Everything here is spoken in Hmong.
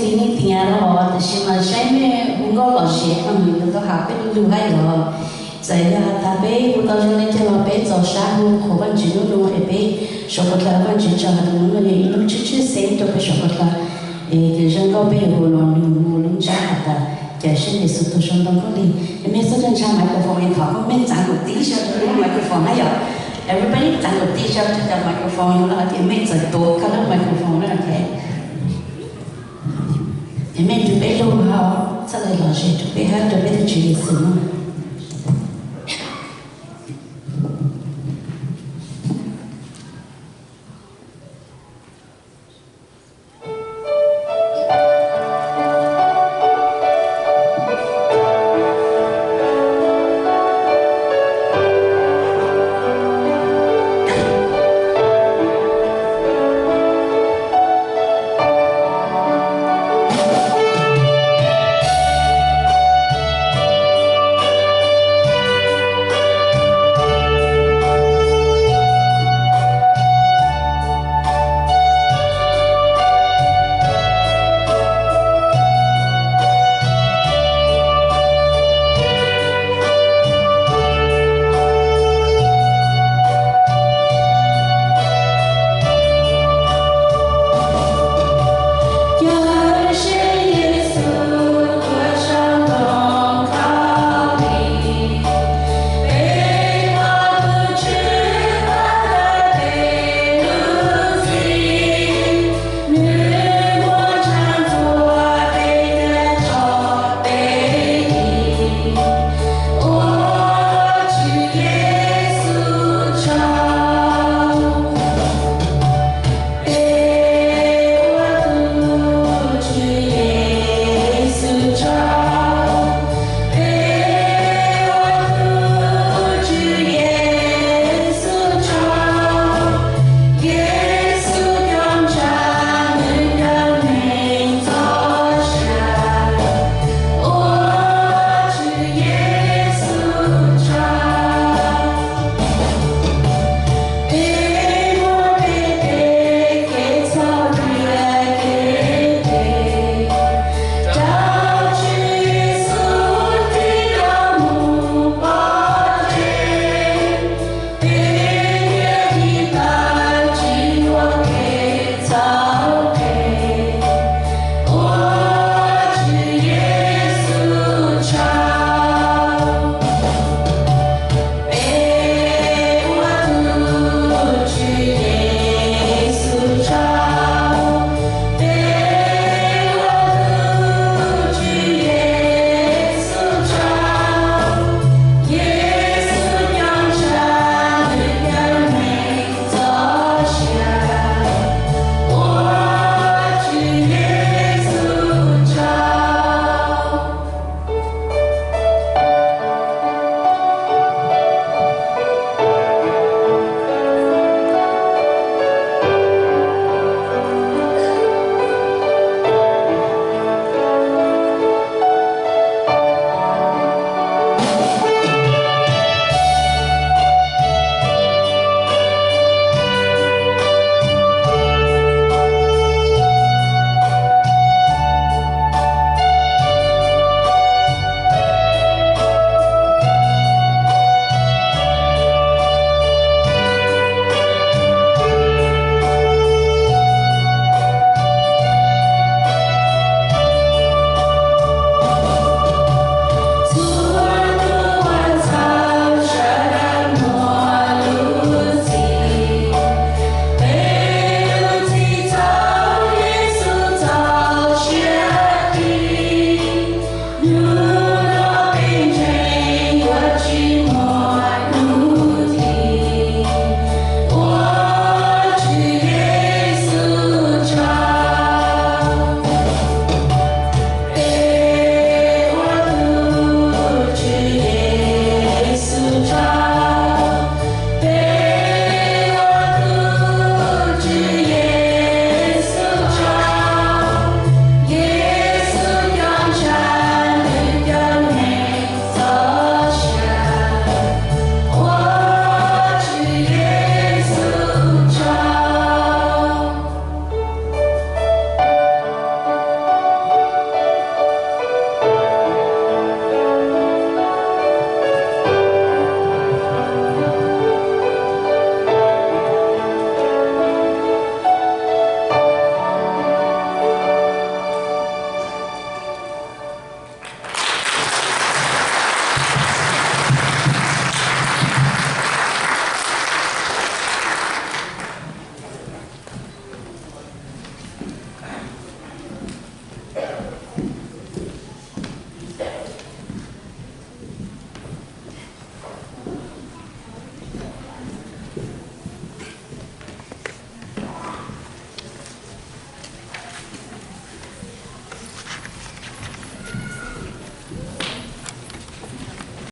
Li nej tias los tiam sis mas saib mej hu nkauj lom zem no nws yuav tau has peb lug hab yog. Txawm yog has tas peb hu tau zoo le caag los peb txaus sab hu qhuas Vaajtswv nub nua es peb suav qhuas dlawg Vaajtswv tso has tas nub nua yog ib nub tshwj tshwj xeeb rua peb suav qhuas dlawg. Es kws zoo nkauj peb yuav hu los nub nua lub ntsab has tas Cawm Seej Yexus tuag sau ntoo khaub lig. Es mej txhob ntshai microphone es thov koj mej txaav kuv tib zag rua lub microphone hab yog. Everybody txaav kuv tib zag rua cov microphone no hab tias mej txawm tuav koj lub microphone na, ok. Es mej nrug peb lug hab, txhaj le lom zem rua peb hab rua peb tug Tswv Yexus no.